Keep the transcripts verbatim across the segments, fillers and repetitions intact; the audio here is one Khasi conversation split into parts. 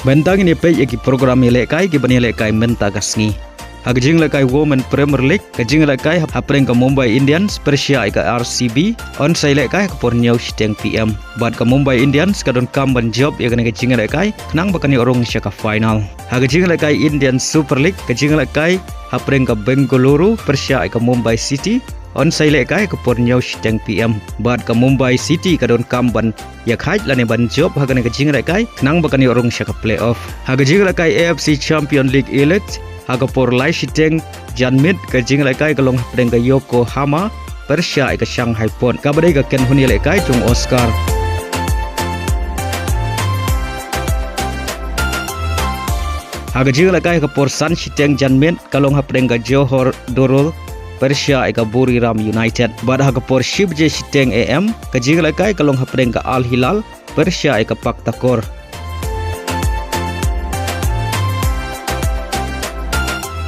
Mynta ngin ïa peit ïa ki program ïalehkai kiban ïalehkai mynta ka sngi. Ha ka jinglehkai Women Premier League, ka jinglehkai hapdeng ka Mumbai Indians pyrshah ïa ka R C B, yn sa ïalehkai ha ka por hynñiew shiteng P M. Bad ka Mumbai Indians ka donkam ban jop ïa kane ka jinglehkai khnang ba kan ïoh rung sha ka final. Ha ka jinglehkai Indian Super League, ka jinglehkai hapdeng ka Bengaluru pyrshah ïa ka Mumbai City, yn sa ïalehkai ha ka por hynñiew shiteng P M. Bad ka Mumbai City ka donkam ban ïakhait lane ban jop ha kane ka jinglehkai khnang ba kan ïoh rung sha ka playoff. Ha ka jinglehkai A F C Champion League Elite, ha ka por lai shiteng janmiet, ka jinglehkai ka long hapdeng ka Yokohama pyrshah ïa ka Shanghai Pot, kaba dei ka kynhun ïalehkai jong Oscar. Ha ka jinglehkai ha ka por san shiteng janmiet, ka long hapdeng ka Johor Darul pyrshah ïa ka Buriram United. Bad ha ka por shi baje shiteng A M, ka jinglehkai ka long hapdeng ka Al Hilal pyrshah ïa ka Pak Takor.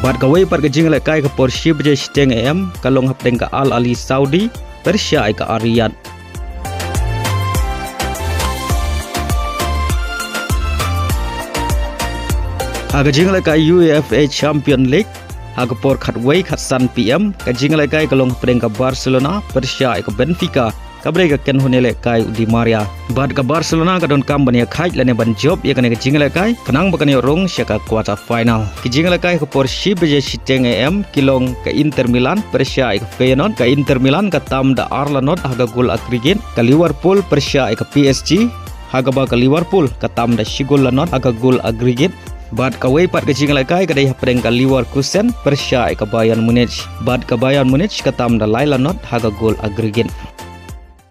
Bad kawei pat ka jinglehkai ha ka por shi baje shiteng A M, ka long hapdeng ka Al Ahli Saudi pyrshah ïa ka Al Riyadh. Ha ka jinglehkai U E F A Champion League, ha ka por khatwei khatsan P M, ka jinglehkai ka long hapdeng ka Barcelona pyrshah ïa ka Benfica, kaba dei ka kynhun ïalehkai u Di Maria. Bad ka Barcelona ka donkam ban ïakhait lane ban jop ïa kane ka jinglehkai khnang ba kan ïoh rung sha ka quarter final. Ki jinglehkai ha ka por shi baje shiteng A M ki long ka Inter Milan pyrshah ïa ka Feyenoord, ka Inter Milan ka tam da ar la nod ha ka gol aggregate, ka Liverpool pyrshah ïa ka P S G, ha kaba ka Liverpool ka tam da shi gol la nod ha ka gol aggregate. Bad kawei pat ka jinglehkai ka dei hapdeng ka Leverkusen pyrshah ïa ka Bayern Munich. Bad ka Bayern Munich ka tam da lai la nod ha ka gol aggregate.